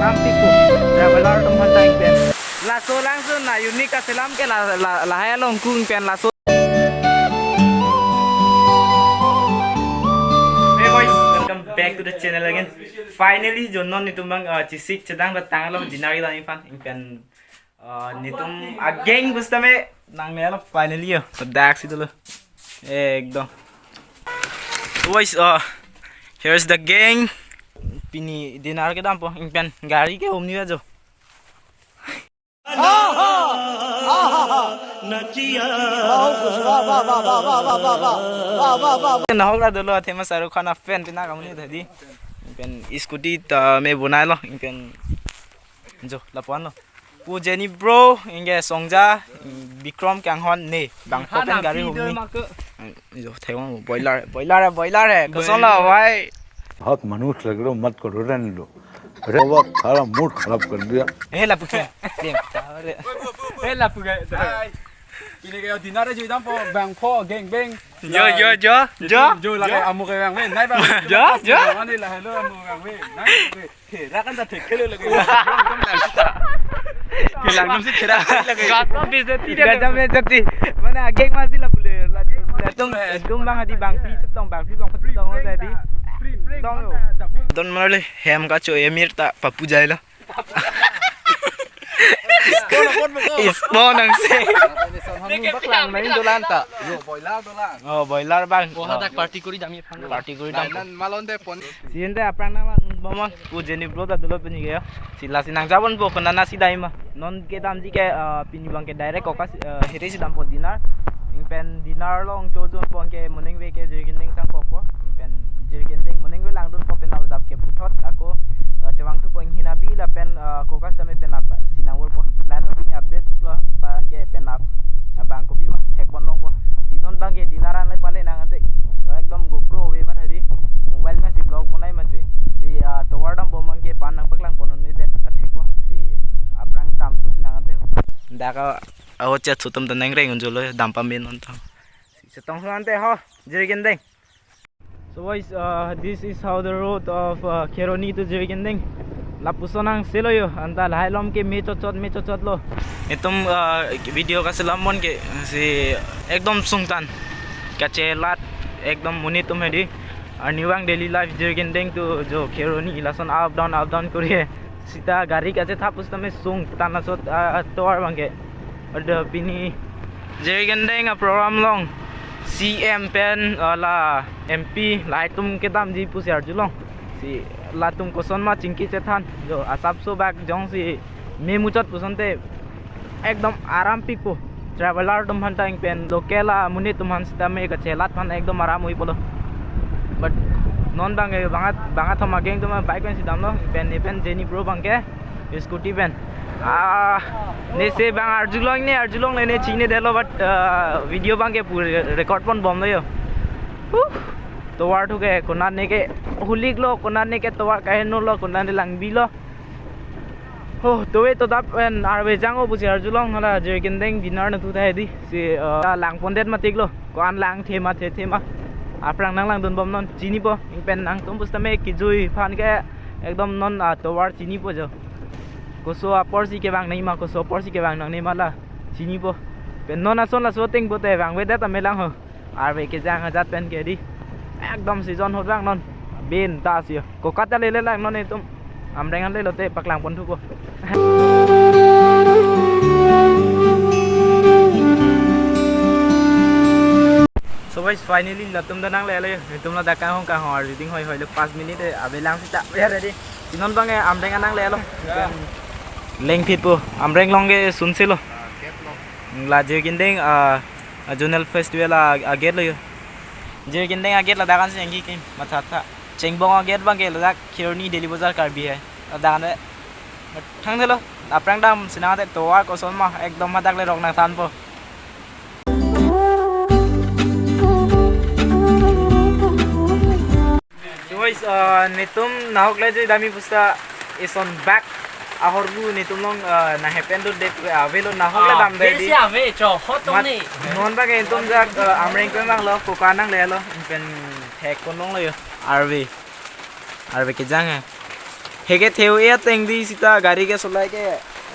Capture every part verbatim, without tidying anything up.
Sampai ko traveler atum aphan ta ingpen laso langsun a-unique aselam ke la, la, lahai along kung pen laso. Hey boys, welcome back to the channel again. Finally, jo non netum abang, uh, chesik chedang datang along dinner kita ingpen, ingpen, uh, netum a-gang pusitame nanglelo finally yo. Dak si dulu. Ekdom. Boys, uh, here's the gang. Pini dinner kedampo, ingpen gari ke hum ni ajo. Nahok la dolo athema Shahrukh Khan a-fan pina kamu ni tadi. Ingpen scooty ta me bonai lo, ingpen jo lapuan lo. Pu Jenny bro, ingke Songja, Bikram Kanghon ne, bang ha, kopen gari hum ni. Jo, thaiwan boiler, boiler hai, boiler hai. Koson lo, bhai? बहुत मनुष्य लग रहे हो, मत करो, रहने दो। रे, बहुत सारा मूड खराब कर दिया। Eh, lapu ke. Dem. Eh, lapu ke. Ini kayak dinner aja, dampo, bang pho, gang bang. Jo, jo, jo, jo. Jo lagi amu kayak bang, nai bang. Jo, jo. Ini lah, hello, amu kayak bang. Nai, bang. Thera kan ta thek khelo lagi. Kelang nam si thera lagi. Gajab bejati dia. Gajab bejati. Mane a-gang masi lapu le. Latum, latum bang hadi bang phli chetong, bang phli bang pati tong lo tadi. Tong lo. Don marle hem kacho emir ta papu jai lo. Ispon nang se. Paklang main dolang ta. Yo, boiler dolang. Oh, boiler bang. Oh, hadak party kori dam. Party kori dam. Nai nan malon de pon. Sinte aphrang nang la bomang. Pu Jenny bro ta dolo pini ke ya. Si lasi nangjaponpo konat si dai ma. Non kedamji ke, ah, pini abang ke direct Koka, ah, here si dampo dinner. Ingpen dinner along chojon abang ke morning ave ke Jirikindeng sangkokpo. Ingpen Jirikindeng morning ave langdunpo pen adap ke puthot ako, ah, chevangthupo inghinabi lapen, ah, Koka sitame penap si nangvorpo. Lalo pini update lo ingpan ke penap abang kopi ma hekpon longpo. Si non abang ke dinner an le pale nang ante. Ekdom GoPro ave mat hadi. Mobile man si vlog bonai mati. Si, ah, tovar dambom abang ke pan nangpaklang pon un-e det ta thekpo. Si aphrang damthu si nang ante. Dak a, a-hocha thutum ta nangreng unjolo dam pame non ta. Si chetong ante ho, Jirikindeng. So guys, uh, this is how the road of, uh, Kheroni to Jirikindeng. Lapuson nang selo yo, anta lahai along ke me chotchot, me chotchot lo. Itum, uh, video kaselam abang ke si ekdom sungtan. Kachelat ekdom monit atum hedi. Arnivang daily life Jirikindeng to jo Kheroni lason up down, up down kori. Sita gari kachethap pusitame sungtan laso, ah, tovar abang ke. Ada pini Jirikindeng a-program along C M pen, ah, la M P latum kedamji pusi arjulong. Si latum koson ma chingki chethan. Jo asapso bak jongsi me muchot puson te ekdom aram pikpo. Traveler atum aphan ta ingpen local amonit atum aphan sitame kachelat aphan ekdom aram oi pulo. But non abang ke bang at, bang athom a-gang atum bike pen si damlo, pen ne pen Jenny bro abang ke scooty pen. Ah, ne se bang arjulong ne, arjulong le ne chinine detlo, but, ah, video abang ke pur record ponbomlo yo. Huh. Tovar thu ke konat ne ke hulik lo, konat ne ke tovar kaheno lo, konat ne langbi lo. Oh, to-ve to adap pen arve jang-o pusi arjulong hala Jirikindeng dinner nangthu thai di. Si, eh, langpondet matik lo. Ko-an lang thema the thema. Aphrang nanglangdunbom non chinipo. Ingpen nangtum pusitame kejui aphan ke ekdom non, ah, tovar chinipo jo. Koso aporsi kevang nangji ma, koso aporsi kevang nangne ma la chinipo. Pen non ason laso ateng pote vangvedet amelang ho. Arve kejang ajat pen ke di. Ekdom season ahut vang non. Bintas yo. Koka ta lele lang non itum. Amreng an lelote paklang ponthupo. So guys, finally latum ta nanglelo yo. Itum ladak kanghon kanghon arju ding hoi hoi lo, pas minute, eh, avelang sita. Ya ready. Si non abang, eh, Amreng an nanglelo. Lengphitpo. Amreng along ke sunselo. La Jirikindeng, ah, a-zonal festival a, a-gate lo yo. Jirikindeng a-gate ladak ansi nangji ke mathatha. Chengbong a-gate abang ke ladak Kheroni Daily Bazar Karbi hai. Ladak an ve. Thangthelo. Aphrang damsi nang ante tovar koson ma ekdom hadak le rok nangthanpo. So guys, uh, netum nahok le je dami pusita ison bak ahormu netum along, uh, nanghepen do det, uh, avelo nahok le dam dai di. Besi ave cho hot tong ni. Non abang ke itum jak, uh, Amreng pen abang lo, koka nanglelo, pen thek konong lo yo. Arve. Arve kejang hai. Heke theo e ateng di sita gari ke solai ke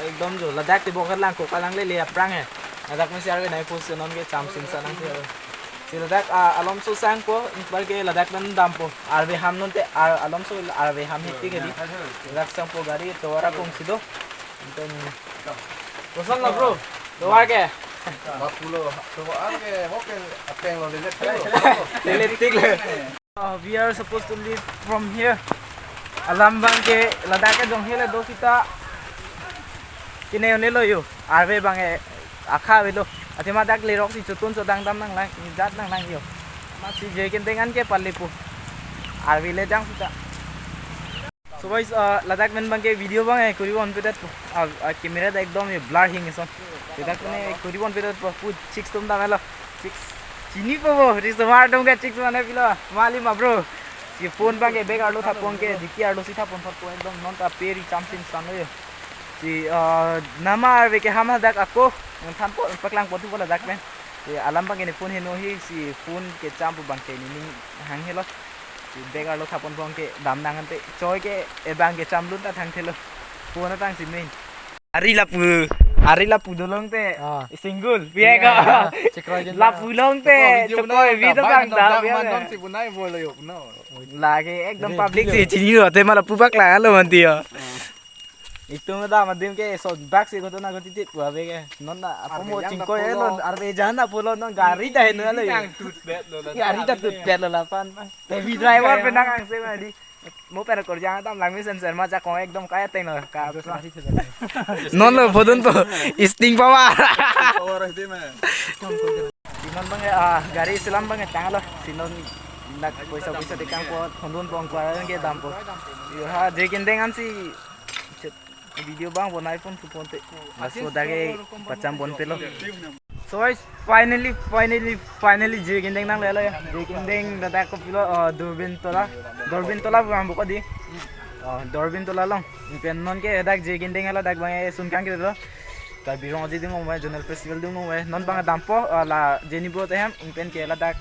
ekdom jo. Ladak tebok lang ko kalang lele aphrang he. Ladak mesi arve nai pus non ke cham sing sa nang theo. Si ladak, ah, alomso sangpo, imbal ke ladak pen dampo. Arve ham non te, ar-, alomso arve ham hiti ke di. Ladak sangpo gari tovar akung si do. Anton. Koson lo, bro? Tovar ke? Bapulo, tovar ke, oke, ateng lo, lele, lele, tik le. Uh, we are supposed to leave from here. Alam abang ke ladak ke jong hele do sita. Kene one lo yo. Arve abang ke akha avelo. Athema dak lerok si chotun chodang dam nanglang, jat nanglang yo. Masi je kenteng an ke palepo. Arve le jang sita. So guys, uh, ladak pen abang ke video abang ke kuri ponpedet po. Uh, uh, camera ta ekdom ye blur hing ason. Ladak pen kuri ponpedet po. Pu chicks atum damlo. Chicks. Chinipo bo, risomar atum ke chicks mane pilo. Mali ma bro. Si phone abang ke bag arlo thapon ke, dicky arlo si thapon thapon ekdom non ta peri cham sing san lo yo. Si, uh, nama arve ke ham hadak ako. Nang thanpo, paklang pon thupo ladak pen. Si alam abang ke ne phone heno hi, si phone ke champo abang ke ne ning hang helo. Si bag arlo thapon abang ke dam nang ante. Choi ke ebang ke chamlun ta thang thelo. Phone atang si main. Ari lapu, ari lapu dolong te. Ah. Single, biar ko. Chekroi jin lapu long te, chekroi video chokoi bang video ta, bang ta, biar non te. Si punai bolo yo, no. Lagi ekdom ini public video si chini lo, te malah pubak lah lo manti yo. Ah. Itu mah dah madim ke so bak si koto na koti tip gua be ke. Non na apa arve mo yang chingkoi tak lo, pulo. Arve jan na pulo non gari dah ini lo. Yang tut bet lo lah. Gari dah tut bet lo lapan, bang. Heavy driver penang ang se mah di. Mo per kerja tam lang mesen ser ma jakong ekdom kaya teng lo. Ka non lo phodun po. Sting power. Power sih mah. Si non abang, ah, gari selam abang tanglo. Si non nak poisa poisa tekang po, thondun pong kuaran ke dampo. Yo ha, je kenteng an si video abang bonai pon su ponte. Laso dak ke pacham ponpelo. So guys, finally, finally, finally, je kenteng nanglelo ya. Je kenteng ladak kopilo, uh, Durbin Tola. Durbin Tola abang buka di. Uh, Durbin Tola along. Pen non ke dak je kenteng ladak abang e sun kang ke lo. Karbi Anglong aji ding ong, Zonal Festival ding ong, non abang dampo, ah, la Jenny bro te hem, ingpen ke ladak.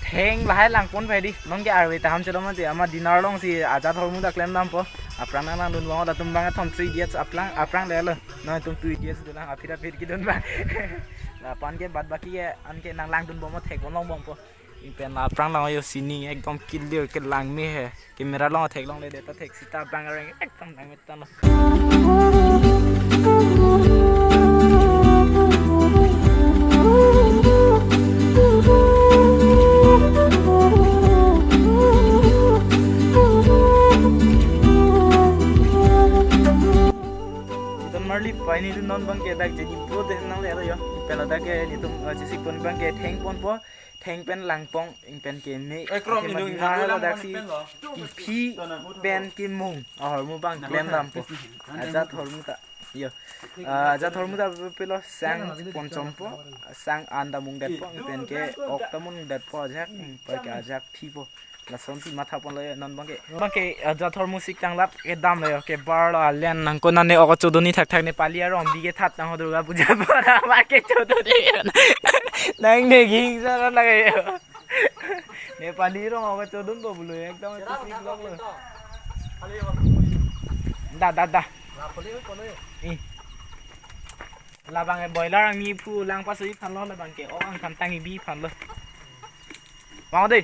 Theng lahai lang pon pai di, non ke arve ta ham chelo mati, ama dinner along si ajat hormu ta klem dampo. Aphrang nang langdun bom, latum abang thom three idiots aplang, aphrang lelo. Non atum two idiots dolang, aphi aphi kedun abang. Lapen ke bad baki ke, an ke nang langdun bom thek bom long bompo. Ingpen la aphrang lang yo sini ekdom clear ke langme he. Camera along theklongle det ta thek sita bang areng ekdom langme ta lo. Donmarli pai nelitum non abang ke dak Jenny bro te nanglelo yo. Ingpen ladak ke nelitum, eh, chesik pon abang ke theng ponpo. Theng pen langpong, ingpen ke me. Eh, krom athema indung dinner inhang ladak si pen lo. Kephi pen kemung. Ahormu abang klem dampo. Ajat hormu ta. Yo. Ah, ajat hormu ta pelo sang ponchompo, sang an ta mungdetpo, ingpen ke ok ta mungdetpo ajak, ingpen ke ajak phipo. Lason si matha ponlo yo non abang ke. Abang ke, ah, ajat hormu sik tanglap ke damlo yo, ke bar lo alen nang ko nane ok chodun ni thakthak Nepali arong bi ke that nang ho Durga Puja para mar ke chodun ni. Nang ne ging sa na lage yo. Nepali arong ok chodun bo bulo ekdom itu sik lok lo. Da, da, da. Ih. Labang e boiler angni phu lang pasui phan lo labang ke ok angkhan tangbi phan lo. Mau deh.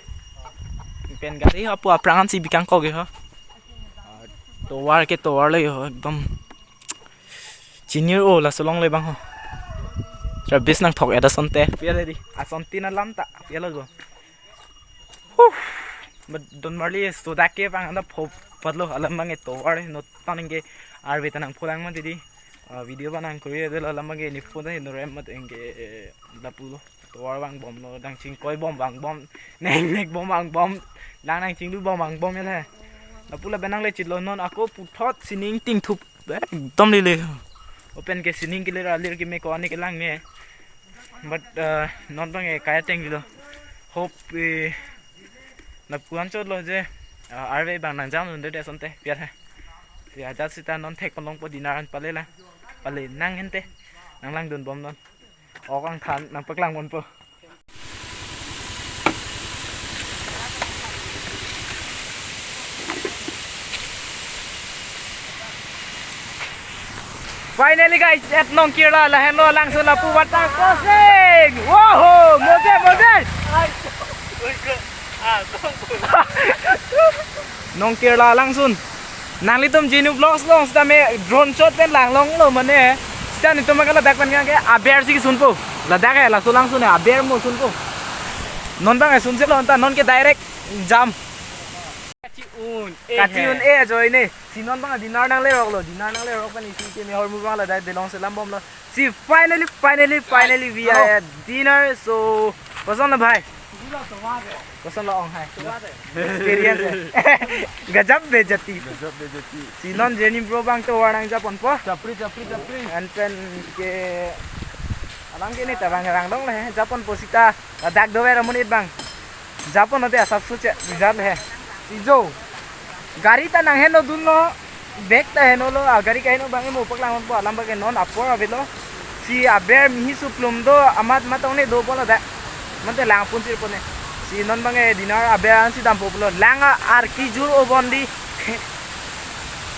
Pen gari ha pu aphrang an si bikang kok ha. Ah, tovar ke tovar le ho ekdom. Chinir o laso longle abang ho. Service nangthok ya da sonte. Pia le di. Asontin alam ta. Pia lo go. Huh. But Donmarli so dak ke abang anda pho patlo alam abang e tovar no taning ke arve ta nangpho lang mati di. Ah, video abang nangkuri de alam abang ke ne phone ta heno rem mat eng ke, eh, lapu lo. Tovar vangbomlo, nang chingkoi bom vangbom, neng nek bom vangbom, lang nang chinglu bom vangbom ya le. Lapu lapen nangle chitlo non ako puthot sining tingthup, eh, ekdom lele. Open ke sining kelir alir keme ko ani kelang ne. But, uh, non abang e kaya teng lilo. Hope, eh, lapu anchot lo je, uh, arve abang nangjam nunde de sonte, piar he. Si ajat sita non thek palong po dinner an pale la. Pale nang hente, nang langdun bom non. Ok angkhan nangpaklang ponpo. Finally guys, at Nongkirla, lahenlo alangsun lapu water crossing. Wow, moje, moje. Nongkirla alangsun. Nanglitum Genu Vlogs along sitame drone shot pen langlonglo mane. Sita netum ke ladak pen ke aber si sunpo. Ladak ke laso alangsun aber mo sunpo. Non abang ke sunchelo anta, non ke direct jam. Kachi-un-e, kachi-un-e ajoine. Si non abang dinner nangleroklo, dinner nanglerok pen isi keme hormu abang ladak delong selam bomlo. Si finally, finally, finally we are at dinner. So, koson lo bhai? Koson lo ong hai? Experience hai. Gajab bejati. Gajab bejati. Si non Jenny bro abang tovar nangjaponpo. Chapri, chapri, chapri. Anpen ke alam ke ne tabang rang dong le, japonpo sita. Ladak dover amonit abang. Japonlote asap suche, bijat le. Ijo. Gari ta nangheno dunlo, bag ta henolo, a gari kaheno abang emo paklang po, alam abang ke non apor avelo. Si aber mihi suplum do, amat matong ne do pulo dak. Mate lang pun sir pone. Si non abang ke dinner aber ansi dampo pulo. Lang a arki jur o bondi.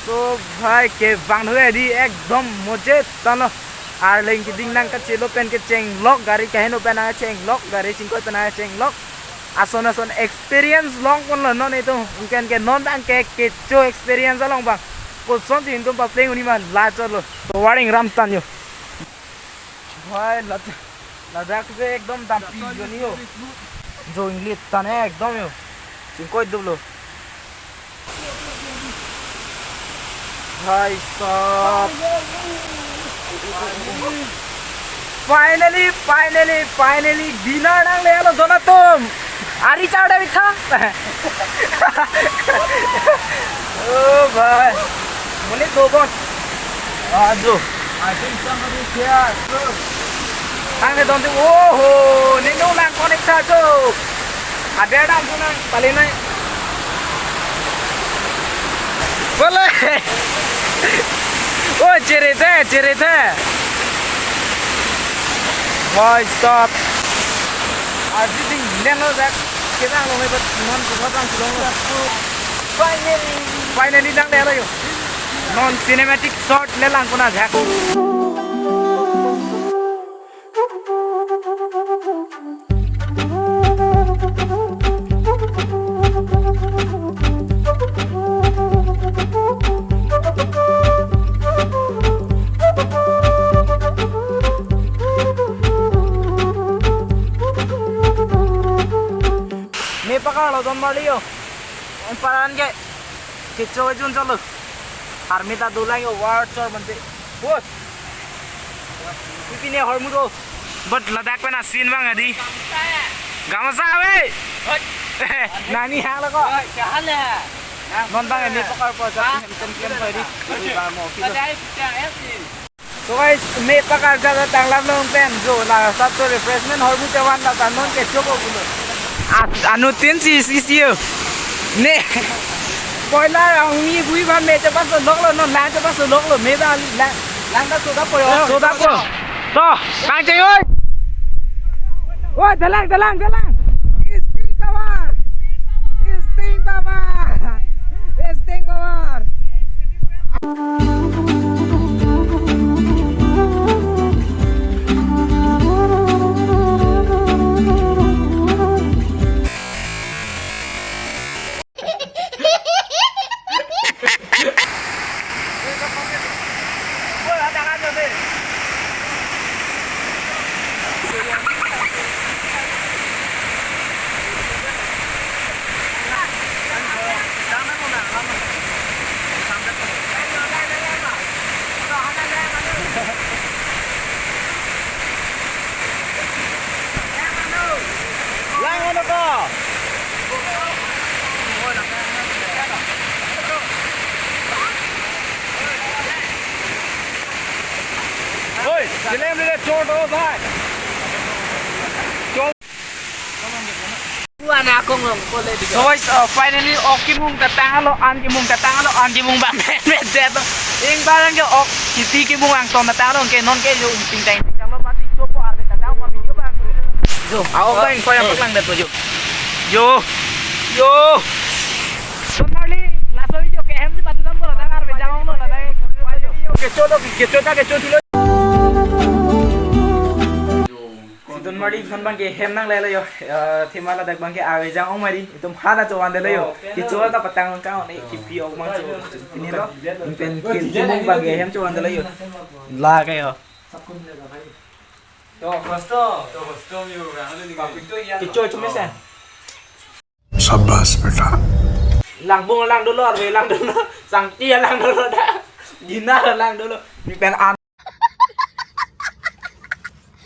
So bhai kevang dhoe di ekdom moje tanglo. Arleng keding nangkachelo pen kechenglok, gari kaheno pen nangkachenglok, gari chingkoi pen nangkachenglok. Ason ason experience longponlo non itum. Ingkan ke non abang ke kecho experience along abang. Kosonsi itum papleng un-e ma la chotlo. Tovar ingram tanglo. Bhai, Lad-, Ladakh se ekdom dampi joni ho. Jo inglit tane ekdom ho. Chingkoi duplo. Bhai sahab. Finally, finally, finally, dinner nanglelo don atum. Ari char da bitha. Oh, bhai. Monit dobon. Ajo. I think somebody is here. Nangle don tu. Oh ho. Nino lang connect tha jo. Aber dampo nang, pale nai. Pale. Oh, chere the, chere the. Bhai sahab. Everything lelo dak. Kedang lo me bat non tu batang tu lo. Finally. Finally nanglelo yo. Non cinematic shot lelang kuna jak. Me pakarlo don marli yo. Anparan ke kecho jun chalo. Army ta dolang yo war chor mante. What? Pipine hormu do. But Ladakh pen asin abang adi. Gamasa ave. Nani hang lo ko. Non abang ini pakar po sa hem tem klem po di. Di ba mo kilo. So guys, me pakar jaga tanglam long pen jo la sab to refreshment hormu chavan la ta non kecho ko pulo. At anu tin si si si yo. Ne. Boiler ang mi bui ban me chepa so lok lo non lang chepa so lok lo me ba lang lang ta soda po yo. Soda po. To, kang che oi. Oi, dalang, dalang, dalang. Sting power. Sting power. Sting power. Lang ano ka? Hoy, dilem dile chot ho bhai. Chot. Buan akong long kole di. So guys, uh, finally ok kimung tatanglo, an kimung tatanglo, an kimung bang met met det. Ing barang ke ok kiti kimung angton tatanglo ke non ke jo ting tang tanglo masi chopo arve tatang ma video bang. Jo, a ok bang ko yang paklang det jo. Jo. Jo. Don marli, laso video ke hem si patu dam bola, dang arve jangong lo, dang. Kecho lo, kecho ta kecho thulo. Sidon mari, ikhon abangke hem nanglelo yo. Eh, thema ladak abangke Awejang Ongmari. Itum hana chovandelo yo. Kecho ta patang kang ne kipi ok mang cho. Pini lo. Pen kin kimung abangke hem chovandelo yo. La kayo. To kosto, to kosto mi orang tu ni. Kecho cuma sa. शाबाश बेटा। Langbung lang dolo, arve lang dolo, sangti lang dolo da. Gina lang dolo. Mi pen an.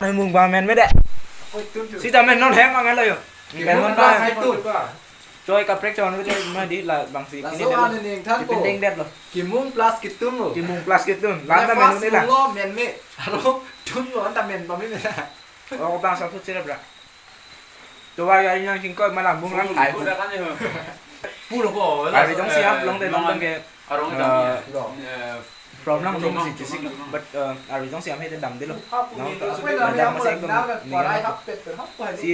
Nai mung ba men me de. Sita men non hem angelo yo. Mi pen non ba. Choi kaprek chon ko choi ma di la bang si. Laso pini de lo. Ane ning than ko. Pindeng det lo. Kimung plus kitun lo. Kimung plus kitun. Lanta men ne la. Lo men me. Aro tun lo anta men ba me me. Oh, bang sa tu chere bra. To wa ya yang singko malam bung lang kai. Puro ko. Ari jong siam long de long ke. Arong eh, jam. From nang sing si si but eh, ari jong siam he dam de lo. Nang to. Dam masih ekdom. Si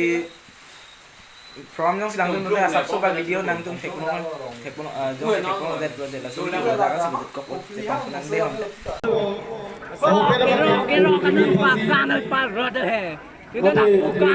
from nang silang dun na sab suba video nangtum thek mo thek mo eh, jong thek mo det lo det la so video da ka si video ko thek mo nang de lo. Kero kero kan pa kan pa rod hai. Kita nak buka.